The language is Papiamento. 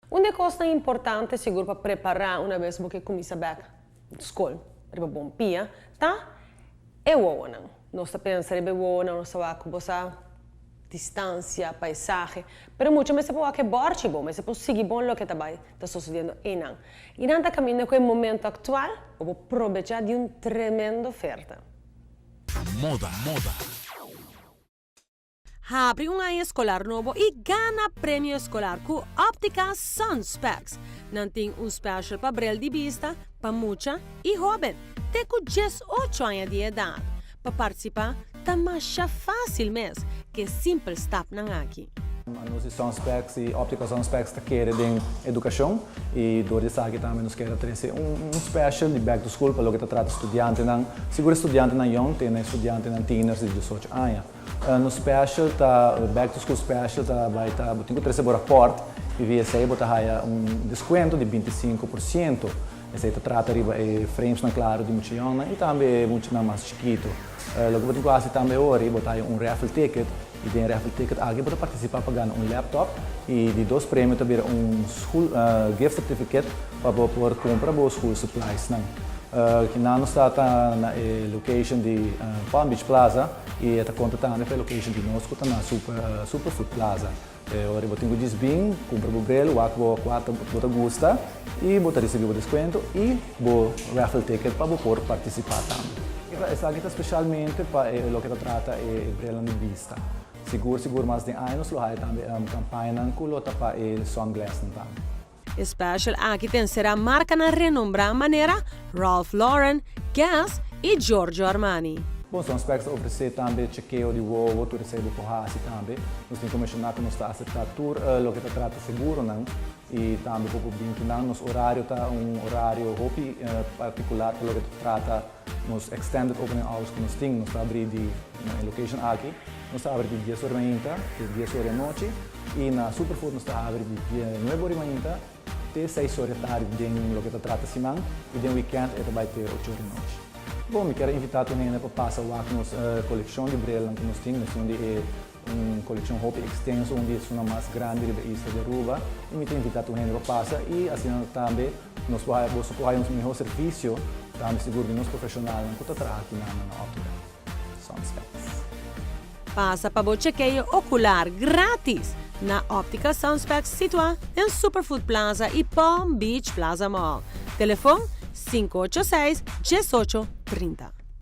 Un di e kosnan importante sigur pa prepará una bes bo ke kuminsá bèk skol riba bon pia ta e wowonan. Nos ta pensa riba e wowonan, nos ta wak ku bo sa distansia, paisahe, pero mucha mester por wak e bòrchi bon, mester por sigui bon loke ta bai ta sosodiendo einan. I nan ta kaminda ku e momento aktual bo por probechá di un tremendo oferta. Moda, moda. Habri un aña eskolar nobo i gana premio eskolar ku Optica Sunspecs. Nan tin un special pa bril di bista pa mucha i hoben te ku 18 aña di edat. Pa partisipá ta masha fásil mes ku e simpel stapnan aki. Nos di Sunspecs i Optica Sunspecs ta kere den edukashon i dor di esaki tambe nos kier a trese un special di back to school pa loke ta trata studiantenan, sigur e studiantenan yong te na e studiantenan tieners di 18 aña. Nos special ta back to school special ta bai ta bo tin ku trese bo raport i via esei bo ta haya un deskuento di 25%. Esei ta trata riba e framesnan klaro di mucha yòngnan i tambe e muchanan mas chikitu. Loke bo tin ku hasi tambe ori bo ta haya un raffle ticket i den e raffle ticket aki bo ta partisipá pa gana un laptop i di dos premio ta bira un school gift certificate pa bo por kumpra bo school suppliesnan. Kinan nos ta ta na e location di Palm Beach Plaza. I e ta konta tambe pa e location di nos ku ta na Super Super Food Plaza. E ora bo tin ku djis bin, kumpra bo bril, wak bo kua ta bo ta gusta i bo ta risibí bo deskuento i bo raffle ticket pa bo por partisipá tambe. Esaki ta speshalmente pa e loke ta trata e brilnan di bista. Sigur sigur mas den aña nos lo haya tambe kampañanan ku lo ta pa e sunglassnan tambe. E special aki ta enserá markanan renombrá manera Ralph Lauren, Guess i Giorgio Armani. Bon, Sunspecs ta ofresé tambe chekeo di wowo, tur esei bo por hasi tambe. Nos tin ku menshoná ku nos ta aseptá tur loke ta trata seguronan i tambe bo por bin ku nan. Nos orario ta un orario hopi partikular pa loke ta trata nos extended opening hours ku nos tin. Nos ta abrí di na e location aki, nos ta abrí di 10 or mainta te 10 or di anochi. I na Superfood nos ta habri di 9 or di mainta te 6 or di tardi den loke ta trata siman i den weekend e ta bai te 8 or di nochi. Bon, mi kier a invitá tur hende pa pasa wak nos kolekshon di brilnan ku nos tin. Nos tin un di e un kolekshon hopi ekstenso, un di esunnan mas grandi riba e isla di Aruba i mi ta invitá tur hende pa pasa i asina tambe nos por haya boso por haya un mihó servisio tambe sigur di nos profeshonalnan ku ta traha akinan na Optica Sunspecs. Pasa pa bo chekeo okular gratis na Optica Sunspecs situá den Superfood Plaza i Palm Beach Plaza Mall. Telefon 586 18 30.